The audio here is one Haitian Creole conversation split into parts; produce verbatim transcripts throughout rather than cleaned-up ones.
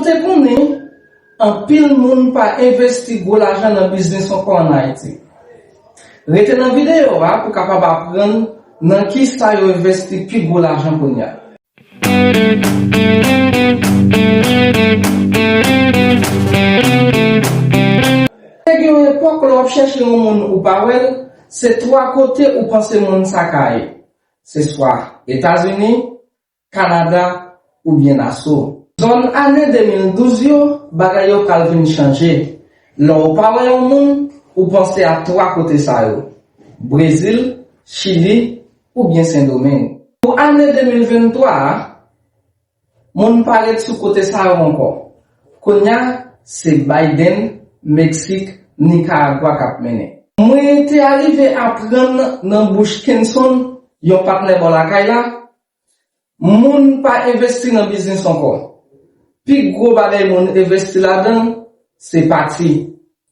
Ou te konnen, anpil moun pa envesti gwo lajan nan biznis ankò ann Ayiti. Rete nan videyo a pou w kapab aprann nan kisa yo envesti pi gwo lajan kounye a. Te gen yon epòk, lè w ap chèche yon moun ou pa wè l, se twa kote ou panse moun sa ka ye. Se swa Etazini, Kanada oubyen Naso. Zòn ane de mil douz yo, bagay yo pral vin chanje. Lè w pa wè yon moun, ou panse a twa kote sa yo: Brezil, Chili oubyen Sendomeng. Pou ane de mil venntwa a, moun pa ret sou kote sa yo ankò. Kounye a, se Biden, Meksik, Nikaragwa k ap mennen. Mwen te arive aprann nan bouch Kenson, yon patnè bò lakay la, moun pa envesti nan biznis ankò. Pi gwo bagay moun envesti ladan l, se pati.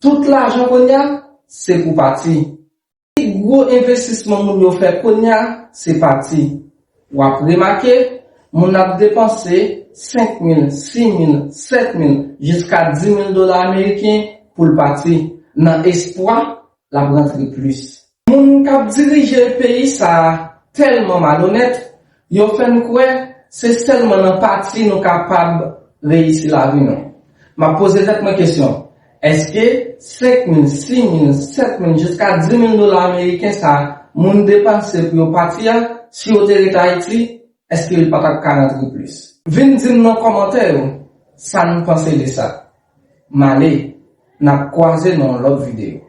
Tout lajan kounye a, se pou pati. Pi gwo envestisman moun yo fè kounye a, se pati. W ap remake, moun ap depanse senk mil, sis mil, sèt mil, jiska dis mil dola ameriken pou l pati, nan espwa l ap rantre plis. Moun k ap dirije peyi sa a tèlman malonèt, yo fè n kwè se sèlman nan pati nou kapab reyisi lavi nou. M ap poze tèt mwen kesyon, èske senk mil, sis mil, sèt mil, jiska dis mil dola ameriken sa a moun depanse pou yo pati a, si yo te ret Ayiti, èske li pa t ap ka rantre plis? Vin di m nan kòmantè yo sa n panse de sa. M ale, n ap kwaze nan yon lòt videyo.